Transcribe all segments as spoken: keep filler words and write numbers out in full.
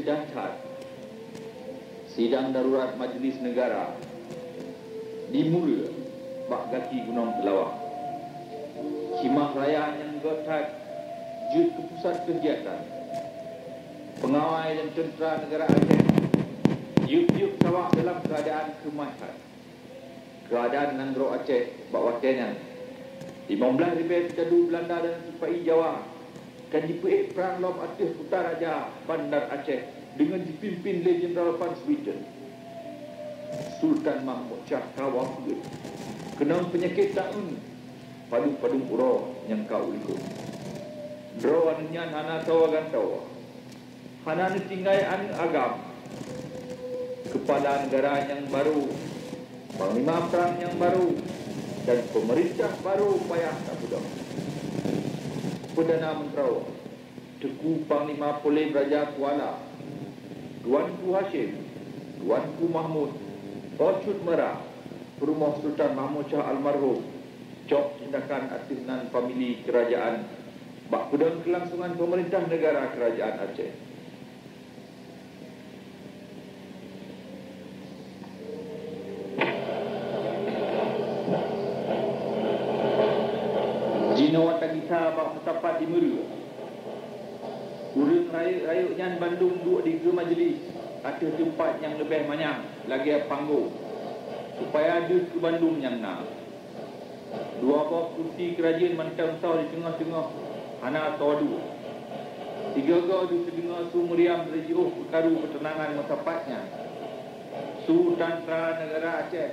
Dahsyat, sidang darurat Majelis Negara di Mura bak gaki Gunong Teulawah. Khimah raya nyang göt that jeuet keu pusat keugiatan. Peungawai dan teuntra neugara Aceh yub-yub sawak dalam keuadaan keumai that. Keuadaan nanggroe Aceh bak watée nyan, limong blaih ribée teucadu Beulanda dan sipa-i Jawa ka jipeuék prang lom ateueh kuta raja Bandar Aceh deungon jipimpén lé Jeuneural Van Swieten. Sultan Mahmud Syah ka wafeuet keunong peunyakét taeun padub-padub uroe nyang ka u likot. Droe aneuëk nyan hana sawa gantoe. Hana neutinggai aneuëk agam. Keupala neugara nyang barô, panglima prang nyang barô, dan peumeurintah barô payah tapeudong. Perdana Menteri, Teungku Panglima Polém Raja Kuala, Tuanku Hashim, Tuanku Mahmud, Ocut Meura, peurumoh Sultan Mahmud Syah almarhum, cok tindakan ateueh nan famili keurajaan bak peudong keulangsungan peumeurintah neugara Keurajaan Aceh. Jinoe tagisa bak meusapat di Meura. Ureuëng rayeuk-rayeuk nyan bandum duek dikeue majelis ateueh teumpat nyang leubeh manyang lagée panggong, supaya deuh keu bandum nyang na. Dua boh kursi keurajeuen mantong soe di teungoh-teungoh hana soe duek. Sigoe-goe deuh teudeungoe su meuriam lé jiôh peukaru keuteunangan meusapat nyan. Su teuntra neugara Aceh,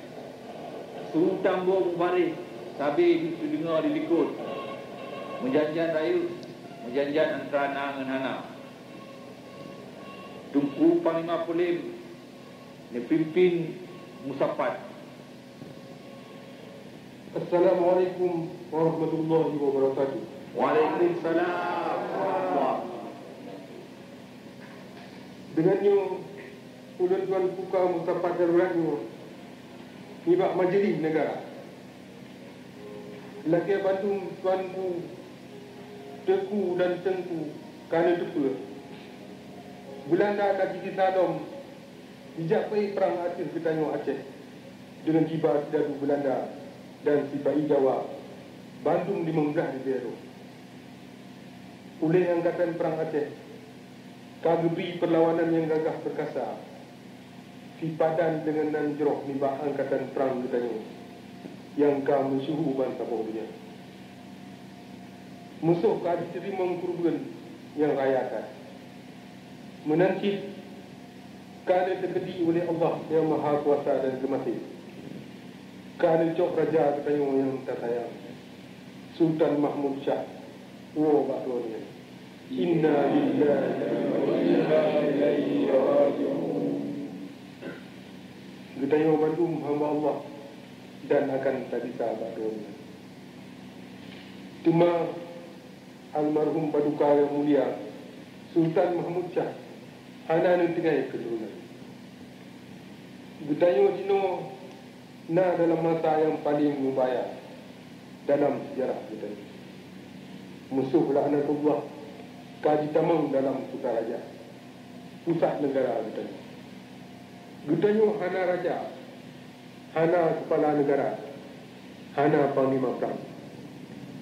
su tambo mubareh sabe deuh teudeungoe di likot. Meujan-jan rayeuk, meujan-jan antara na ngon hana. Teungku Panglima Polém neupimpén meusapat. Assalamualaikum warahmatullahi wabarakatuh. Waalaikumsalam warahmatullahi. Deungon nyoe, ulôn tuan buka meusapat darurat nyoe nibak majelis neugara. Lagée bandum tuanku, teungku dan teungku ka neuteupeue, Beulanda ka jigisa lom jijak peuék prang ateueh geutanyoe Aceh deungon jiba sidadu Beulanda dan sipa-i Jawa bandum limong blaih ribée droe. Ulée Angkatan Prang Aceh ka geubri peurlawanan nyang gagah peurkasa, sipadan deungon nan jroh nibak angkatan prang geutanyoe nyang ka meusyeuhu bansaboh donya. Musoh ka jiteurimong keureubeuen nyang raya that. Meunan cit ka lheueh teukeudi uleh Allah Nyang Mahakuasa dan Geumaséh, ka lheueh cok Raja geutanyoe nyang tasayang, Sultan Mahmud Syah, woe bak droeneuh. Inna lillahi wa inna ilaihi raji'un. Geutanyoe bandum hamba Allah dan akan tabisa bak droeneuh. Teuma almarhum Paduka Yang Mulia Sultan Mahmud Syah hana neutinggai keuturonan. Geutanyoe jinoe na dalam masa nyang paleng mubahya dalam seujarah geutanyoe. Musoh laknatullah ka jitamong dalam Kutaraja, pusat neugara geutanyoe. Geutanyoe hana raja, hana keupala neugara, hana panglima prang,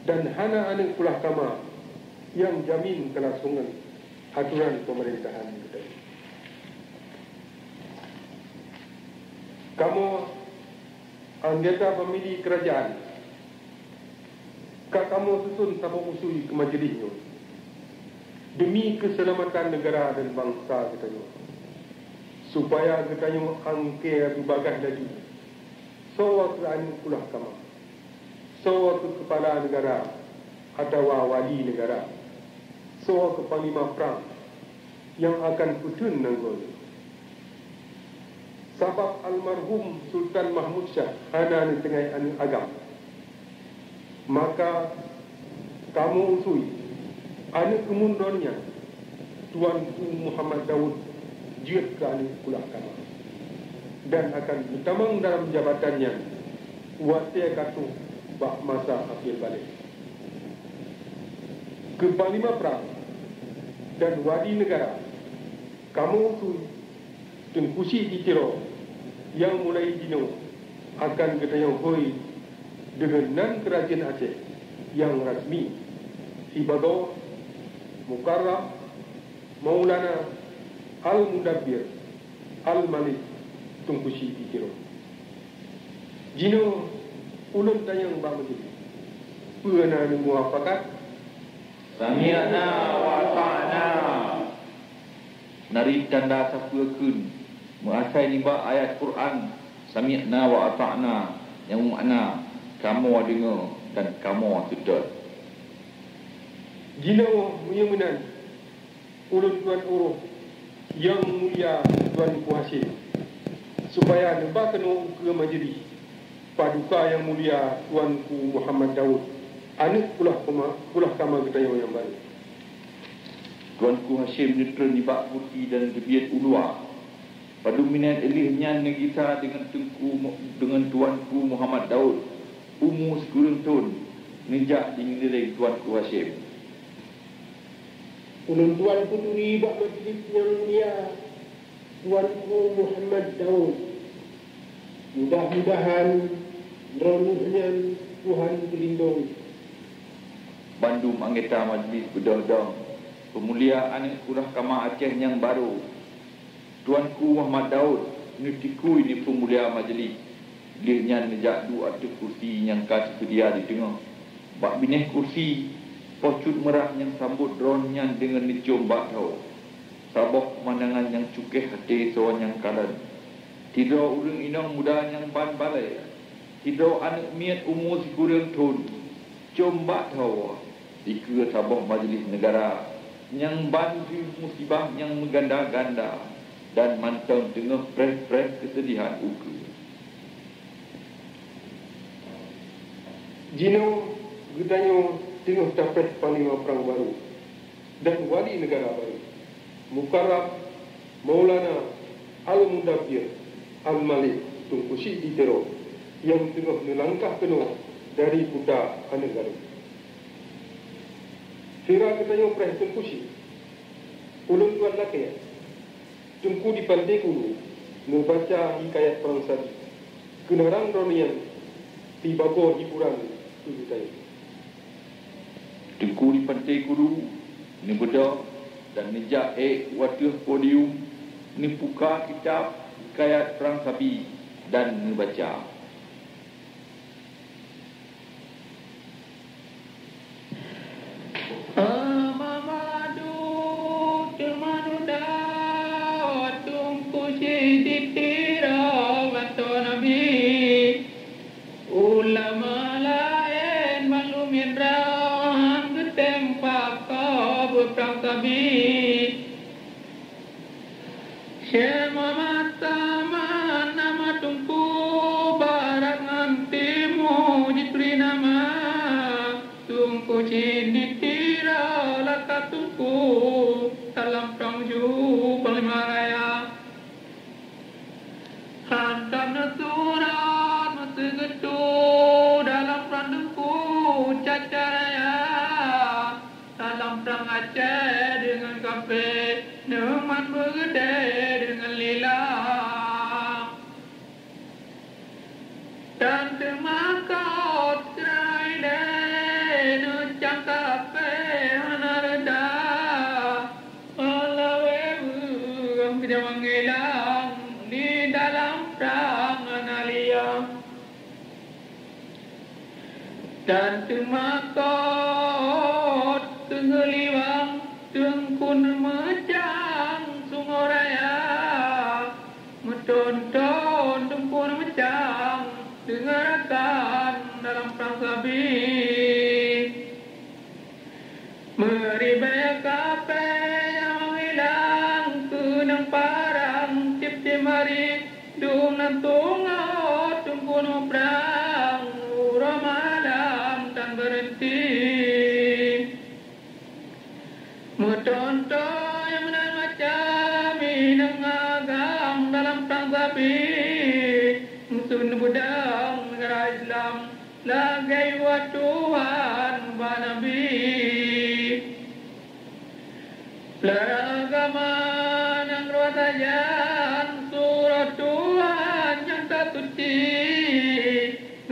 dan hana aneuëk pulah kama nyang jamin keulangsongan atoran peumeurintah geutanyoe. Kamoe, anggota famili keurajeuen, ka kamoe susun saboh usui keu majeulih nyoe deumi keuseulamatan neugara dan bansa geutanyoe, supaya geutanyoe angkée beubagaih laju, soe keu aneuëk pulah kama, soe keu keupala neugara atawa wali neugara, soe keu panglima prang nyang akan peuteun nanggroe nyoe. Sabab almarhum Sultan Mahmud Syah hana neutinggai aneuëk agam, maka kamoe usui aneuëk keumun droeneuh nyan, Tuanku Muhammad Daud, jeuet keu aneuëk pulah kama, dan akan geutamong dalam jabatan nyan watée ka troh bak masa akhé balek. Keu panglima prang dan wali neugara, Kamoe keuh Teungku Chik di Tiro nyang mulai jinoe akan geutanyoe hôi deungon nan keurajeuen Aceh nyang rasmi sibagoe Mukarram Maulana Al-Mudabbir Al-Malik Teungku Chik di Tiro. Jinoe ulôn tanyong bak majelis, peue na neumupakat? Sami'na wa ata'na. Nari tanda sapeue kheun meuasai nibak ayat Quran, "Sami'na wa ata'na," nyang meumakna, "Kamoe deungoe dan kamoe seutôt." Jinoe meunyoe meunan, ulôn tuan uroe nyang mulia Tuanku Hasyim, supaya neuba keunoe ukeue majelis paduka nyang mulia Tuanku Muhammad Daud, aneuëk kulah kama, kulah kama geutanyoe nyang barô. Tuanku Hasyim neutreun nibak kursi dan geubiet u luwa. Padum minét lheueh nyan neugisa deungon Teungku Mu-, deungon Tuanku Muhammad Daud, umu sikureueng thon, neujak di ngiléng Tuanku Hasyim. Ulôn tuan peuturi bak majelis nyang mulia Tuanku Muhammad Daud. Mudah-mudahan droeneueh nyan Tuhan peulindong. Bandum anggota majelis beudôh dong peumulia aneuëk kulah kama Aceh nyang barô. Tuanku Muhammad Daud neutikui neupeumulia majelis, lheueh nyan neujak duek ateueh kursi nyang ka teuseudia di teungoh. Bak binéh kursi, poh cut meurah nyang sambot droeneueh nyan deungon neuciôm bak tho. Saboh peumandangan nyang cukéh até soe nyang kalon. Sidroe ureuëng inong muda nyang ban balée, sidroe aneuëk miet umu sikureueng thon, com bak tho dikeue saboh majelis neugara nyang ban jih musibah nyang meuganda-ganda dan mantong teungoh preh-preh keusedihan ukeue. Jinoe geutanyoe teungoh tapreh panglima prang barô dan wali neugara barô, Mukarram Maulana Al-Mudabbir Al-Malik Teungku Chik di Tiro nyang teungoh neulangkah keunoe dari kuta Aneuëk Garut. Sira geutanyoe preh Teungku Chik, ulôn tuan lakée Teungku di Panté Kulu neubaca hikayat Prang Sabi, keunarang droeneueh nyan sibagoe hiburan keu geutanyoe. Teungku di Panté Kulu neubeudôh dan neujak ék u ateueh podium, neupuka kitab hikayat Prang Sabi dan neubaca. Mamadu teumanu dawa Teungku Chik di Tiro mantong Nabi. Ulama laén bandum indroe geutem pakoe beuprang sabi. Syekh Muhammad Saman nama Teungku, barat ngon timu jituri nama. Teungku Chik di Tiro lakab Teungku, dalam prang ju Panglima Raya. Hantom neusurat meuseugeutue dalam prang Teungku Caca Raya. Dalam prang Aceh deungon kafé, neuman beugeudée deungon lila. Dan teumakot keurai lé neucang kafé hana reuda. Lawée ureuëng keudeh manggilang di dalam prang hana liang. Dan teumakot keu geuliwang Teungku neumeucang sungoe raya. Meuton-ton Teungku neumeucang deungon rakan dalam prang sabi. Meuribée kafé nyang hilang keunong parang tieb-tieb hari, dum nan tungoh Teungku muprang uroe malam tan beureunti. Meuton-ton nyang meunan macam inong agam dalam prang sabi, meusun neubudang neugara Islam. Lagée uroe Tuhan ubak Nabi, peuleueh agama nyang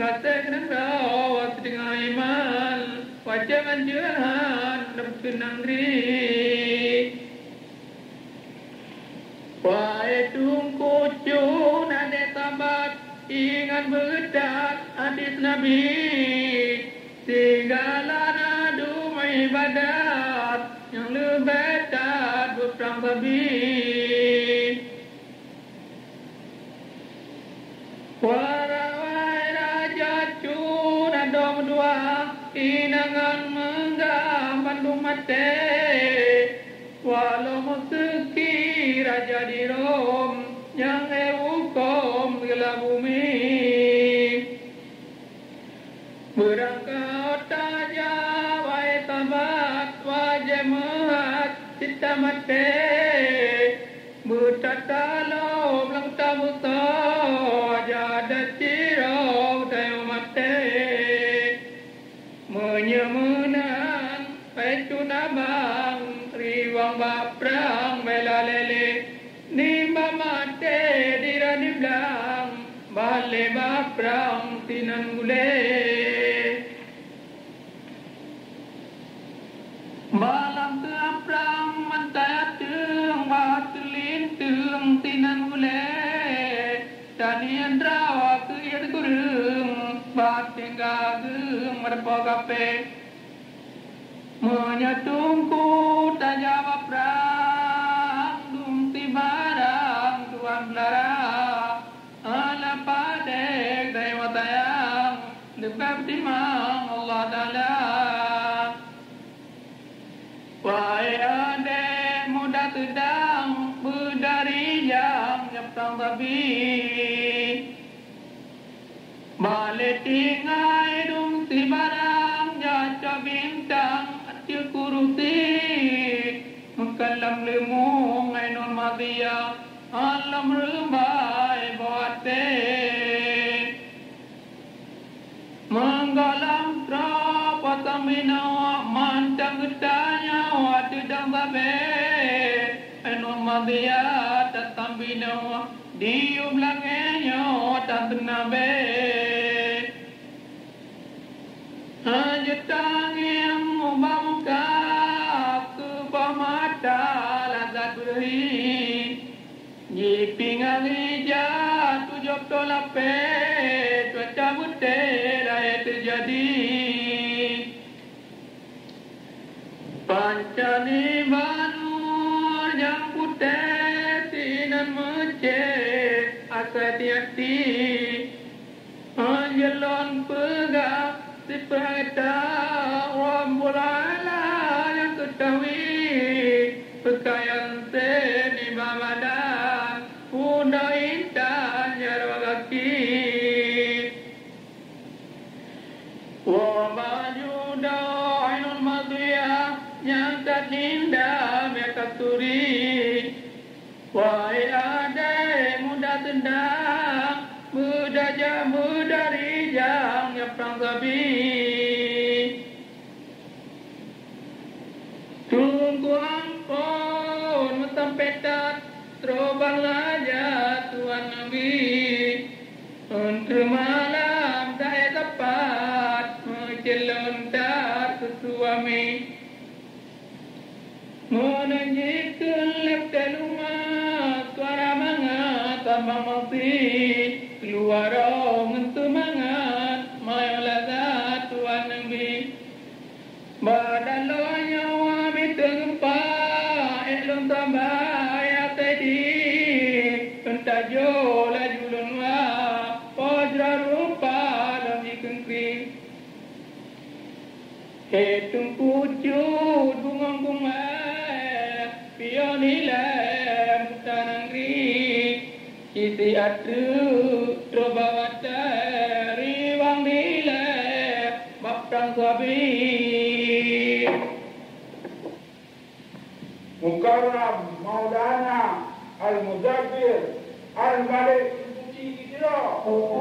Gaséh keunong droe siteungoh iman, wajéb anjeut han lam keuneugri. Wahai Teungku Cut, adak sabat, ingat beuthat hadis Nabi. Sigala na dum ibadat, nyang leubeh that beuprang sabi. Wahai Raja Cut, adoe meudua, inan ngon meunggah bandum maté. Walau meuseuki raja di Rom, nyang éh hukôm sigala bumi. Beurangkaot tajak, wahai sabat, wajéb meuhat cit tamaté. Beuthat lom lam kuta Buso, jak adak sidroe tanyoe maté. Meunyoe meunan, hai Cut abang, riwang bak prang bela lélé. Nibak maté di rot di blang, balée bak prang sinan gulée. Bak lam teungoh prang mantong ateueng, bak ateueng linteung sinan gulée. Tanian droe keu ié teukureueng, bak tinggai geueng meureumpok kafé. Meunyoe Teungku tajak bak prang, dum sibarang tuan beulara, alah padé geutanyoe sayang, leubeh peutimang Allah Taala. Wahai adék muda seudang, beudari nyang nyoe prang sabi. Balée tinggai dum sibarang, jak cok bintang ateueh kurusi. Meukalam leumong Ainul Madiyah, alam reumbai boh até. Meugohlom troh pasang binoe, mantong geutanyoe teudong babé. Ainul Madiyah tatambinoe, di u beulangé nyoe tan teunabé. Hana tangieng ubak muka, keu boh mata lazat beureuhi. Jipingali ija tujoh ploh lapée, cuaca beutée lahé teujadi. Panca nibak nur nyang putéh sinan meucéh, asai hati-hati. Anjeulon peugah sipeurata, Rabbul Ala nyang geutawi, peukayan sén nibak badan, udah intan jaroe gaki. Woe bak judoe Ainul Madiyah nyang that indah meukat turi. Wahai adék muda seudang, beudajah beudari nyang nyoe prang sabi. Teungku amphon meusampé that, troh bak lheueh tuan Nabi. Eunteuk malam saé sapat, meucilon that keu suami. Meunan jikheun lé teuh luma, suara mangat tambah meusi, keuluwa roh ngon seumangat, manyang lazat tuan Nabi. Bak taloe nyoe miteungeumpa, ék lôn sambah ya Saidi, euntajo laju lôn wa, poh jroh rupa lom jikheun kri. Hé Teungku Cut bungong kumé, piôh nilée muta nangri. Isi ateueh troh bak watée, riwang nilée bak prang sabi. Mukarram Maulana Al-Muzaffir Al-Malik Teungku Chik di Tiro. Teungku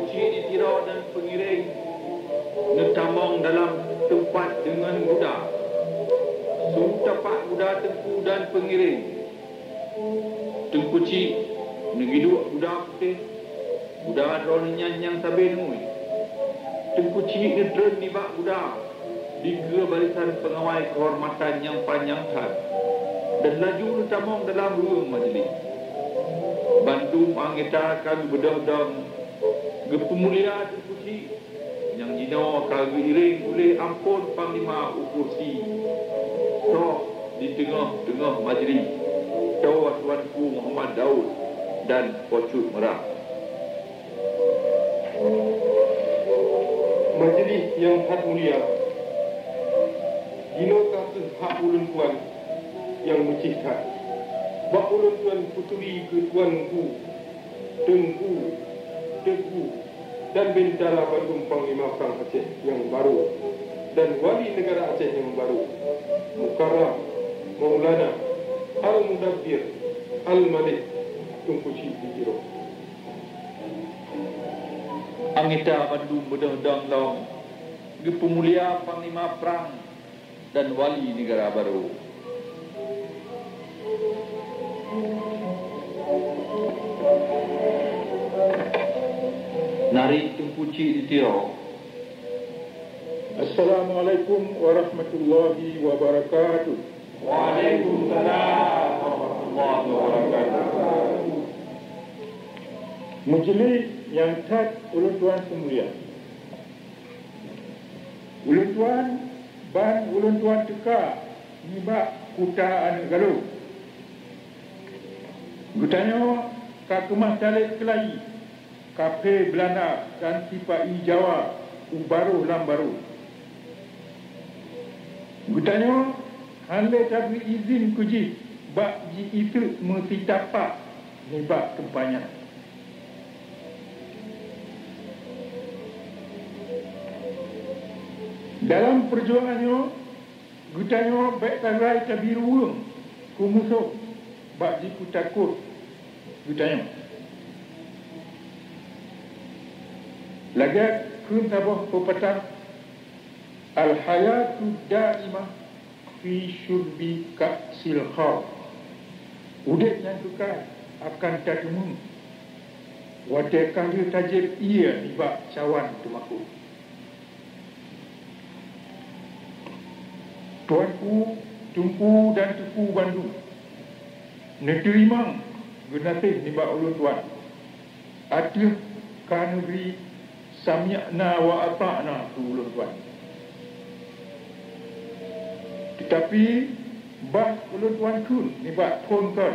Chik di Tiro dan pengiring. Ngiréng. Teungku Chik neugeuduek guda putéh, guda droeneuh nyan nyang sabe neungui. Teungku Chik neutreun nibak guda dikeue barisan peungawai keuhormatan nyang panyang that, dan laju neutamong dalam ruweueng majeulih. Bandum anggota ka geubeudôh dong geupeumulia Teungku Chik, nyang jinoe ka geuiréng uleh amphon panglima u kursi, trok di teungoh-teungoh majeulih, toh Tuanku Muhammad Daud dan Po Cut Meurah. Majeulih nyang that mulia, jinoe ka kheueh hak ulôn tuan nyang meucih that. Bak ulôn tuan peuturi keu Tuanku, Teungku, Teungku, dan bentara bandum Panglima Prang Aceh nyang barô dan Wali Neugara Aceh nyang barô, Mukarram, Maulana, Al-Mudabbir, Al-Malik, Teungku Chik di Tiro. Anggota bandum beudôh dong lom geupeumulia Panglima Prang dan Wali Neugara barô. Nari Teungku Chik di Tiro. Assalamualaikum warahmatullahi wabarakatuh. Waalaikumsalam warahmatullahi wabarakatuh. Majeulih nyang that ulôn tuan peumulia. Ulôn tuan ban ulôn tuan teuka nibak kuta aneuk galô. Geutanyoe ka keumah talét keulayi kafé Beulanda dan sipa-i Jawa u barôh lam barô. Geutanyoe hana lé tabri idhin keu jih bak ji-euseuek meusitapak nibak teumpat nyan. Dalam peujuangan nyoe, geutanyoe bék sagai tabi ruweueng keu musoh bak jipeutakot geutanyoe. Lagée kheun saboh peupatah, "Al-hayatu daimah fi syurbi ka'sil khamr." Udeb nyang keukai akan tateumeung watée ka lheueh tajieb ié nibak cawan teumakot. Tuanku, Teungku dan Teungku bandum, neuteurimong geunaséh nibak ulôn tuan. Ateueh ka neubri sami'na wa ata'na keu ulôn tuan. Teutapi, bah ulôn tuan kheun nibak phon kon,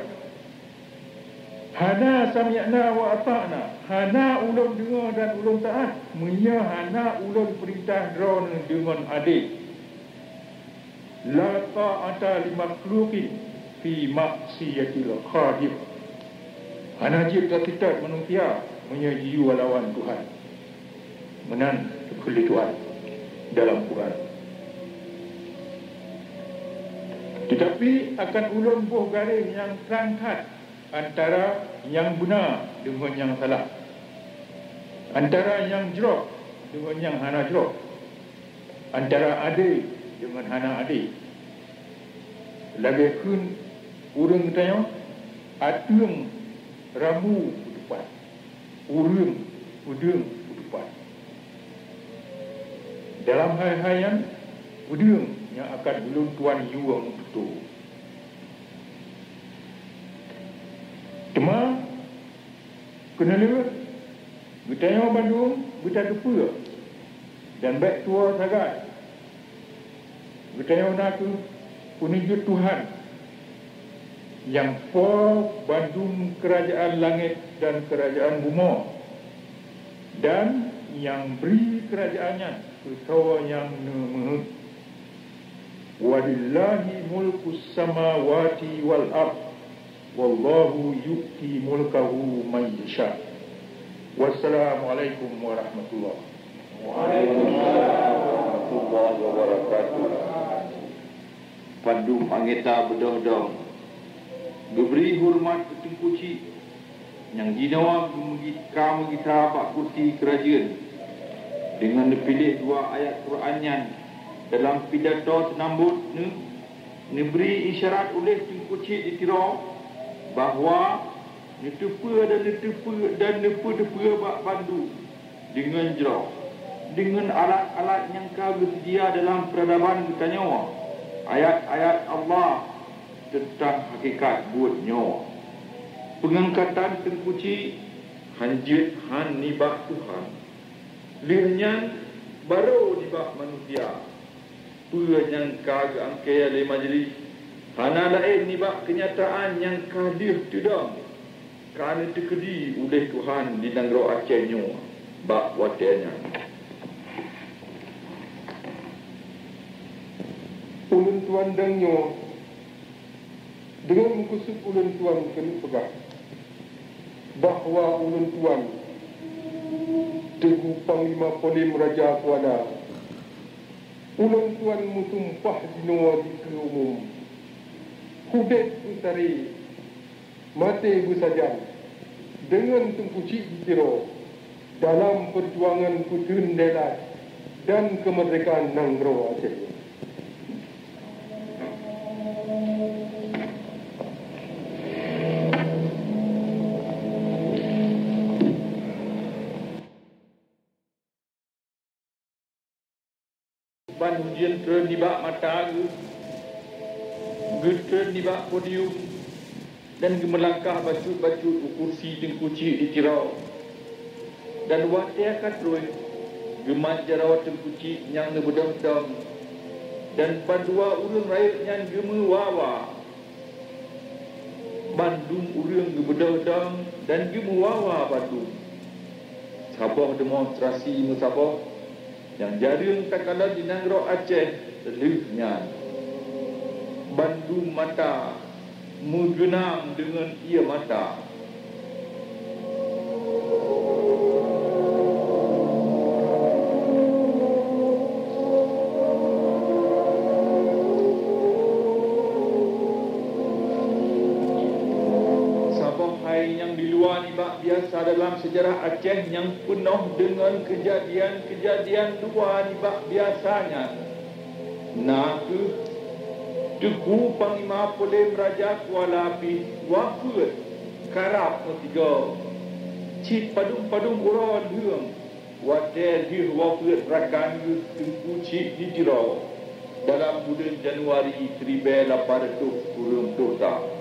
"Hana sami'na wa ata'na, hana ulôn deungoe dan ulôn taát, meunyoe hana ulôn peurintah droeneuh deungon adé." La ta'ata li makhluqin fi ma'siyatil khaliq. Hana jeuet taseutôt manusia meunyoe jiyue lawan Tuhan. Meunan teupeue lé Tuhan dalam Quran. Teutapi akan ulôn boh garéh nyang trang that antara nyang beuna deungon nyang salah, antara nyang jroh deungon nyang hana jroh, antara adé deungon hana adé. Lagée kheun ureuëng tanyoe, ateueng rambu peutupat, ureuëng peudeueng peutupat. Dalam hai-hai nyan, peudeueng nyang akan ulôn tuan yue meututoe. Teuma, keuneulheueh, geutanyoe bandum beutateupeue dan bék tuwoe sagai. Geutanyoe na kheueh peuneujeuet Tuhan, nyang po bandum keurajeuen langét dan keurajeuen bumoe, dan nyang bri keurajeuen nyan keu soe nyang neumeuheuét. "Walillahi mulkus samawati wal ard, wallahu yu'ti mulkahu man yasha." Wassalamualaikum warahmatullahi. Waalaikumsalam warahmatullahi wabarakatuh. Bandum anggota beudôh dong geubri horeumat keu Teungku Chik, nyang jinoe geumeugi-, ka meugisa bak kursi keurajeuen, deungon neupiléh dua ayat Quran nyan dalam pidato seunambot neuh. Neubri isyarat uléh Teungku Chik di Tiro bahwa neuteupeue dan neuteupeue dan neupeu-teupeue bak bandum deungon jroh, deungon alat-alat nyang ka geuseudia dalam peuradaban geutanyoe, ayat-ayat Allah teuntang hakikat buet nyoe. Peungangkatan Teungku Chik hanjeuet han nibak Tuhan, lheueh nyan barô nibak manusia. Peue nyang ka geuangkée lé majelis hana laén nibak keunyataan nyang ka lheueh teudong ka neuteukeudi uleh Tuhan di nanggroe Aceh nyoe bak watée nyan. Ulôn tuan dang nyoe, deungon meukeusut ulôn tuan keuneuk peugah bahwa ulôn tuan Teungku Panglima Polém Raja Kuala, ulôn tuan meusumpah jinoe dikeue umum, udeb beusaré, maté beusajan deungon Teungku Chik di Tiro dalam peujuangan peuteun dela dan keumeurdekaan nanggroe Aceh. Ban ujeuen treun nibak mata geuh, geutreun nibak podium, dan geumeulangkah bacut-bacut u kursi Teungku Chik di Tiro. Dan watée ka troh, geumat jaroe Teungku Chik nyang neubeudôh dong, dan bandua ureuëng rayeuk nyan geumeuwa-wa. Bandum ureuëng geubeudôh dong dan geumeuwa-wa bandum. Saboh demonstrasi meusaboh nyang jareueng takalon di nanggroe Aceh lheueh nyan. Bandum mata meugeunang deungon ié mata. Saboh hai nyang diluwa nibak biasa dalam seujarah Aceh nyang peunoh deungon keujadian-keujadian luwa nibak biasa nyan, na kheueh Teungku Panglima Polém Raja Kuala pih wafeuet karab meusigoe. Cit padum-padum uroe lheueng watée lheueh wafeuet rakan geuh Teungku Chik di Tiro dalam buleuen Januari siribée lapan reutôh sikureueng ploh sa.